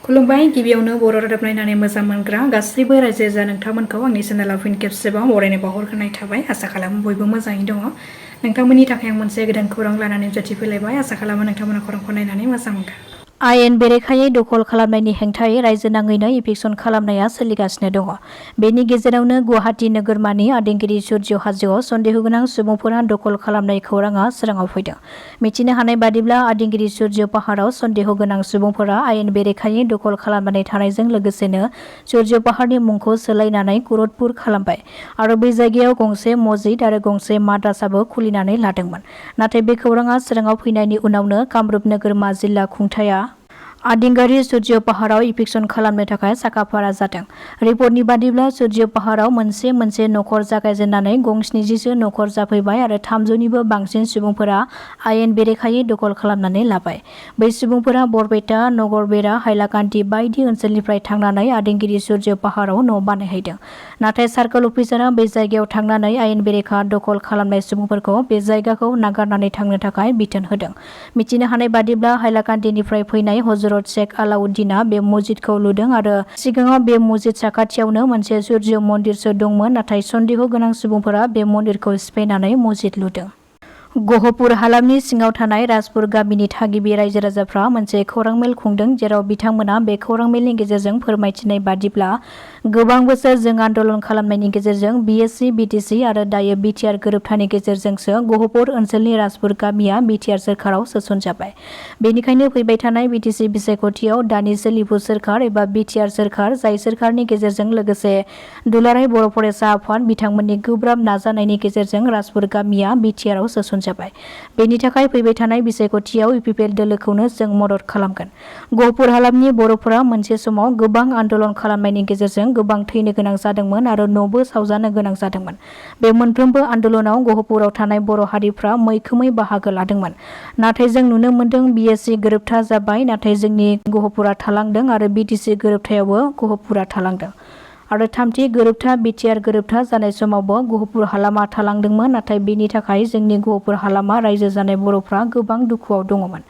खुलुमबाय गिबियावनो बर' रादाब नायनानै मोजां मोनग्रा गासैबो रायजो राजा नोंथांमोनखौ आंनि चेनेलाव फिन खेबसेबाव बरायनाय बावहरग्रोनाय थाबाय। आसा खालामो बयबो मोजाङै दङ। नोंथांमोननि थाखाय आं मोनसे गोदान खौरां लानानै नुजाथिफैलायबाय। आसा खालामो नोंथांमोना खौरांखौ नायनानै मोजां मोनगोन। आयेन बेरेखायै दखल खालामनायनि हेंथायै रायजो नाङैनो इभिक्सन खालामनाया सोलिगासिनो दङ। बेनि गेजेरावनो गुवाहाटी नोगोरमानि आदिंगिरि सूर्य हाजोआव सन्देहगोनां सुबुंफोरा दखल खालामनाय खौराङा सोराङाव फैदों। मिथिनो हानाय बादिब्ला आदिंगिरि सूर्य पाहाराव सन्देहगोनां सुबुंफोरा आयेन बेरेखायै दखल खालामनानै थानायजों लोगोसेनो सूर्य पाहारनि मुंखौ सोलायनानै कुरटपुर खालामबाय आरो बै जायगायाव गंसे मस्जिद आरो गंसे माद्रासाबो खुलिनानै लादोंमोन। नाथाय बे खौराङा सोराङाव फैनायनि उनावनो कामरुप नोगोरमा जिल्ला खुंथाया आदिंगिरि सूर्य पाहाराव इभिक्सन खालामनो थाखाय साखाफारा जादों। रिपर्टनि बादिब्ला सूर्य पाहाराव मोनसे नखर जागायजेननानै गं 70सो नखर जाफैबाय आरो 300निबो बांसिन सुबुंफोरा आयेन बेरेखायै दखल खालामनानै लाबाय। बै सुबुंफोरा बरपेटा, नगरबेरा, हाइलाकान्दी बायदि ओनसोलनिफ्राय थांनानै आदिंगिरि सूर्य पाहाराव न' बानायहैदों। नाथाय सार्कल अफिसारआ बे जायगायाव थांनानै आयेन बेरेखा दखल खालामनाय सुबुंफोरखौ बे जायगाखौ नागारनानै थांनो थाखाय बिथोन होदों। मिथिनो हानाय बादिब्ला हाइलाकान्दीनिफ्राय फैनाय हजरत शेख आलाउद्दीनआ बे मस्जिदखौ लुदों आरो सिगाङाव बे मस्जिद साखाथियावनो मोनसे सूर्य मन्दिरसो दंमोन। नाथाय सन्देह गोनां सुबुंफोरा बे मन्दिरखौ सिफायनानै मस्जिद लुदों। गहपुर हालामनि सिङाव थानाय राजपुर गामिनि थागिबि रायजो राजाफ्रा मोनसे खौरां मेल खुंदों, जेराव बिथांमोना बे खौरां मेलनि गेजेरजों फोरमायथिनाय बादिब्ला गोबां बोसोर जों आन्दोलन खालामनायनि गेजेरजों BSC, BTC आरो दायो BTR गोरोबथानि गेजेरजोंसो गहपुर ओनसोलनि राजपुर गामिया BTR सोरखाराव सोसनजाबाय। बेनिखायनो फैबाय थानाय BTC बिसायख'थियाव दानि सोलिफु सोरखार एबा BTR सोरखार, जाय सोरखारनि गेजेरजों लोगोसे दुलाराय बर' फरायसा आफाद बिथांमोननि गोब्राब नाजानायनि गेजेरजों राजपुर गामिया BTRआव सोसनजाबाय। बेनि थाखाय फैबाय थानाय बिसायख'थियाव UPPL दोलोखौनो जों मदद खालामगोन। गहपुर हालामनि बर'फोरा मोनसे समाव गोबां आन्दोलन खालामनायनि गेजेरजों गोबां थैनो गोनां जादोंमोन आरो न'बो सावजानो गोनां जादोंमोन। बे मोनफ्रोमबो आन्दोलनाव गहपुराव थानाय बर' हारिफ्रा मैखोमै बाहागो लादोंमोन। नाथाय जों नुनो मोन्दों BSC गोरोबथा जाबाय, नाथाय जोंनि गहपुरा थालांदों आरो BTC गोरोबथायावबो गहपुरा थालांदों। आरो थामथि गोरोबथा BTR गोरोबथा जानाय समावबो गहपुर हालामा थालांदोंमोन। नाथाय बेनि थाखाय जोंनि गहपुर हालामा रायजो जानाय बर'फ्रा गोबां दुखुआव दङमोन।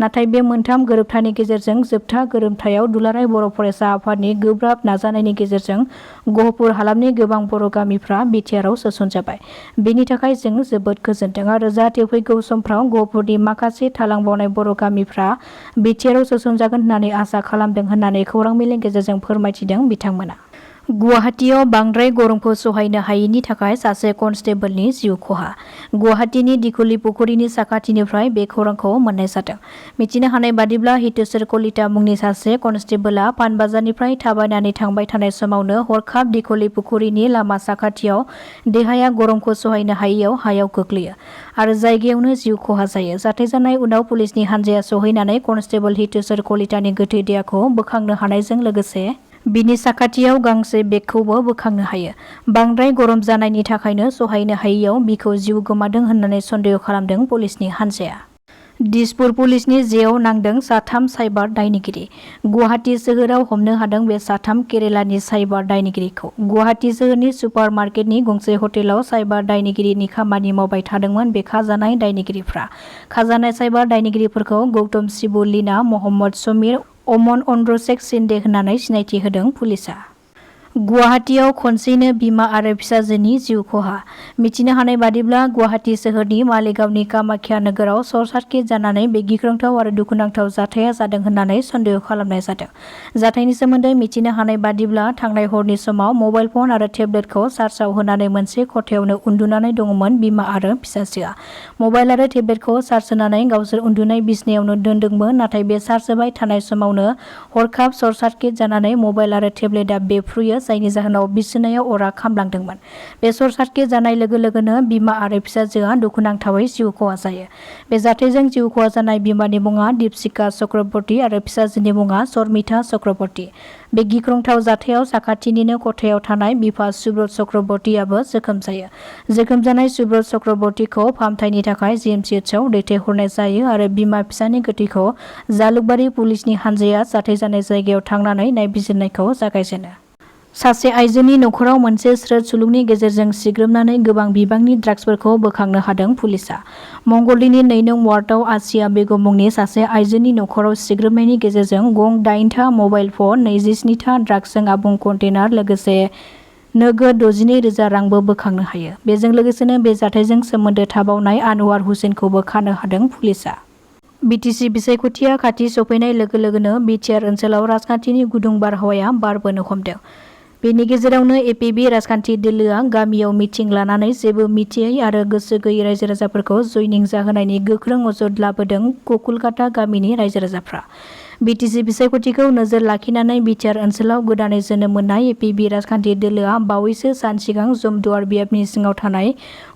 नाथाय बे मोनथाम गोरोबथानि गेजेरजों जोबथा गोरोबथायाव दुलाराय बर' फरायसा आफादनि गोब्राब नाजानायनि गेजेरजों गहपुर हालामनि गोबां बर' गामिफ्रा BTRआव सोसनजाबाय। बेनि थाखाय जों जोबोद गोजोनदों आरो जाहाथे फैगौ समफ्राव गहपुरनि माखासे थालांबावनाय बर' गामिफ्रा BTRआव सोसनजागोन होननानै आसा खालामदों होननानै खौरां मेलनि गेजेरजों फोरमायथिदों बिथांमोना। गुवाहाटीयाव बांद्राय गरमखौ सहायनो हायैनि थाखाय सासे कनस्टेबलनि जिउ खहा। गुवाहाटीनि दिखुली पुखुरीनि साखाथिनिफ्राय बे खौरांखौ मोननाय जादों। मिथिनो हानाय बादिब्ला हितेश्वर कलिता मुंनि सासे कनस्टेबलआ पानबाजारनिफ्राय थाबायनानै थांबाय थानाय समावनो हरखाब दिखुली पुखुरीनि लामा साखाथियाव देहाया गरमखौ सहायनो हायैयाव हायाव गोग्लैयो आरो जायगायावनो जिउ खहा जायो। जाथाय जानाय उनाव पुलिसनि हानजाया सौहैनानै कनस्टेबल हितेश्वर कलितानि गोथै देहाखौ बोखांनो हानायजों लोगोसे बिनि साखाथियाव गांसे बेगखौबो बोखांनो हायो। बांद्राय गरम जानायनि थाखायनो सहायनो हायैयाव बिखौ जिउ गोमादों होननानै सन्देह खालामदों पुलिसनि हानजाया। दिसपुर पुलिसनि जेआव नांदों साथाम साइबार दायनिगिरि। गुवाहाटी सोहोराव हमनो हादों बे साथाम केरेलानि साइबार दायनिगिरिखौ। गुवाहाटी सोहोरनि सुपार मार्केटनि गंसे हटेलाव साइबार दायनिगिरिनि खामानि मावबाय थादोंमोन बे खाजानाय दायनिगिरिफ्रा। खाजानाय साइबार दायनिगिरिफोरखौ गौतम शिबु, लीना, मोहम्मद समीर, अमन अन्ड्र शेख सिंधे होननानै सिनायथि होदों पुलिसआ। गुवाहाटीयाव खनसेनो बिमा आरो फिसाजोनि जिउ खहा। मिथिनो हानाय बादिब्ला गुवाहाटी सोहोरनि मालिगावनि कामाख्या नोगोराव सर्ट सार्किट जानानै बे गिख्रंथाव आरो दुखुनांथाव जाथाया जादों होननानै सन्देह खालामनाय जादों। जाथायनि सोमोन्दै मिथिनो हानाय बादिब्ला थांनाय हरनि समाव मबाइल फन आरो टेब्लेटखौ चार्जआव होनानै मोनसे खथायावनो उन्दुनानै दङमोन बिमा आरो फिसाजोआ। मबाइल आरो टेब्लेटखौ चार्ज होनानै गावसोर उन्दुनाय बिसनायावनो दोनदोंमोन। नाथाय बे चार्ज होबाय थानाय समावनो हरखाब सर्ट सार्किट जानानै मबाइल आरो टेब्लेटआ बेफ्रुयो, जायनि जाहोनाव बिसनायाव अरा खामलांदोंमोन। बे सर्ट सार्किट जानाय लोगो लोगोनो बिमा आरो फिसाजोआ दुखुनांथावै जिउ खहा जायो। बे जाथायजों जिउ खहा जानाय बिमानि मुङा दीपशिखा चक्रवर्ती आरो फिसाजोनि मुङा शर्मिथा चक्रवर्ती। बे गिख्रंथाव जाथायाव साखाथिनिनो खथायाव थानाय बिफा सुब्रत चक्रवर्तीआबो जोखोम जायो। जोखोम जानाय सुब्रत चक्रवर्तीखौ फाहामथायनि थाखाय GMCHआव दैथायहरनाय जायो आरो बिमा फिसानि गोथैखौ जालुकबारी पुलिसनि हानजाया जाथाय जानाय जायगायाव थांनानै नायबिजिरनायखौ जागायजेनो। सासे आइजोनि नखराव मोनसे स्रोद सुलुंनि गेजेरजों सिग्रोमनानै गोबां बिबांनि ड्राग्सफोरखौ बोखांनो हादों पुलिसआ। मंगलदैनि 2 नं वार्डआव आसिया बेगम मुंनि सासे आइजोनि नखराव सिग्रोमनायनि गेजेरजों गं 8था मबाइल फन, 27था ड्राग्सजों आबुं कन्टेनार लोगोसे नोगोद 62,000 रांबो बोखांनो हायो। बेजों लोगोसेनो बे जाथायजों सोमोन्दो थाबावनाय आनवार हुसैनखौबो खानो हादों पुलिसआ। बिटिसि बिसायख'थिया खाथि सफैनाय लोगो लोगोनो बिटिआर ओनसोलाव राजखान्थिनि गुदुं बारहावाया बारबोनो हमदों। बेनि गेजेरावनो एपिबि राजखान्थि दोलोआ गामियाव मिटिं लानानै जेबो मिथियै आरो गोसो गैयै रायजो राजाफोरखौ जयनिं जाहोनायनि गोख्रों अजद लाबोदों गकुलकाटा गामिनि रायजो राजाफ्रा। बिटिसि बिसायख'थिखौ नोजोर लाखिनानै बिटिआर ओनसोलाव गोदानै जोनोम मोननाय एपिबि राजखान्थि दोलोआ बावैसो सान सिगां जमदुवार बियाबनि सिङाव थानाय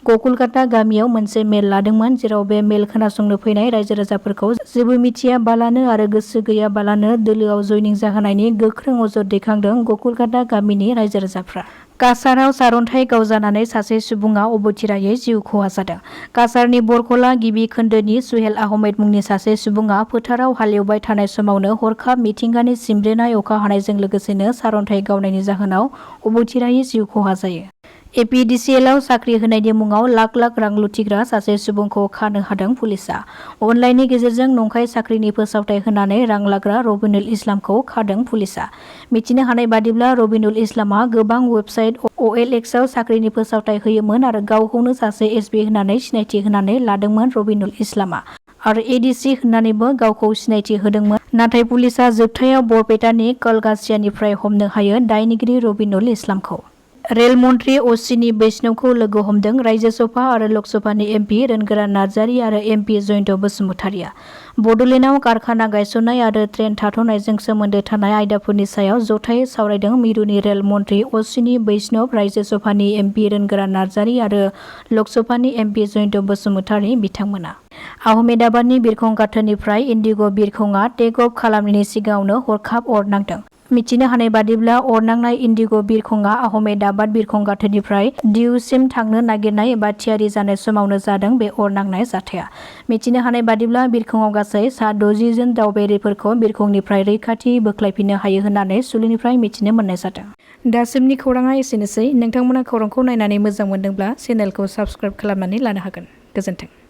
गकुलकाटा गामियाव मोनसे मेल लादोंमोन, जेराव बे मेल खोनासंनो फैनाय रायजो राजाफोरखौ जेबो मिथियाबालानो आरो गोसो गैयाबालानो दोलोआव जयनिं जाहोनायनि गोख्रों अजद दैखांदों गकुलकाटा गामिनि रायजो राजाफ्रा। काछाराव सारअन्थाइ गावजानानै सासे सुबुङा अबथिरायै जिउ खहा जादों। काछारनि बरखला गिबि खोन्दोनि सुहेल आहमेद मुंनि सासे सुबुङा फोथाराव हालेवबाय थानाय समावनो हरखाब मिथिंगानि सिमब्रेनाय अखा हानायजों लोगोसेनो सारअन्थाइ गावनायनि जाहोनाव अबथिरायै जिउ खहा जायो। एपिडिसिएलआव साख्रि होनायनि मुङाव लाख लाख रां लुथिग्रा सासे सुबुंखौ खानो हादों पुलिसआ। अनलाइननि गेजेरजों नंखाय साख्रिनि फोसावथाय होनानै रां लाग्रा रबिनुल इस्लामखौ खादों पुलिसआ। मिथिनो हानाय बादिब्ला रबिनुल इस्लामआ गोबां वेबसाइट OLXआव साख्रिनि फोसावथाय होयोमोन आरो गावखौनो सासे एसपि होननानै सिनायथि होनानै लादोंमोन रबिनुल इस्लामआ आरो एडिसि होननानैबो गावखौ सिनायथि होदोंमोन। नाथाय पुलिसआ जोबथायाव बरपेटानि कलगासियानिफ्राय हमनो हायो दायनिगिरि रबिनुल इस्लामखौ। रेल मन्त्रि अश्विनी बैष्णवखौ लोगो हमदों राज्यसभा आरो लकसभानि एमपि रोनगोरा नार्जारि आरो एमपि जयन्त बसुमतारिया। बड'लेण्डआव कारखाना गायसननाय आरो ट्रेन थाथ'नायजों सोमोन्दो थानाय आयदाफोरनि सायाव जथायै सावरायदों मिरुनि रेल मन्त्रि अश्विनी बैष्णव, राज्यसभानि एमपि रोनगोरा नार्जारि आरो लकसभानि एमपि जयन्त बसुमतारि बिथांमोना। आहमेदाबादनि बिरखं गाथोननिफ्राय इन्डिग' बिरखंआ टेक अफ खालामनायनि सिगाङावनो हरखाब अर नांदों। मिथिनो हानाय बादिब्ला अर नांनाय इन्डिग' बिरखंआ आहमेदाबाद बिरखं गाथोननिफ्राय दिउसिम थांनो नागिरनाय एबा थियारि जानाय समावनो जादों बे अर नांनाय जाथाया। मिथिनो हानाय बादिब्ला बिरखंआव गासै सा 60 जन दावबायारिफोरखौ बिरखंनिफ्राय रैखाथि बोख्लायफिननो हायो होननानै सुलुंनिफ्राय मिथिनो मोननाय जादों। दासिमनि खौराङा एसेनोसै। नोंथांमोना खौरांखौ नायनानै मोजां मोनदोंब्ला चेनेलखौ साबस्क्राइब खालामनानै लानो हागोन। गोजोन्थों।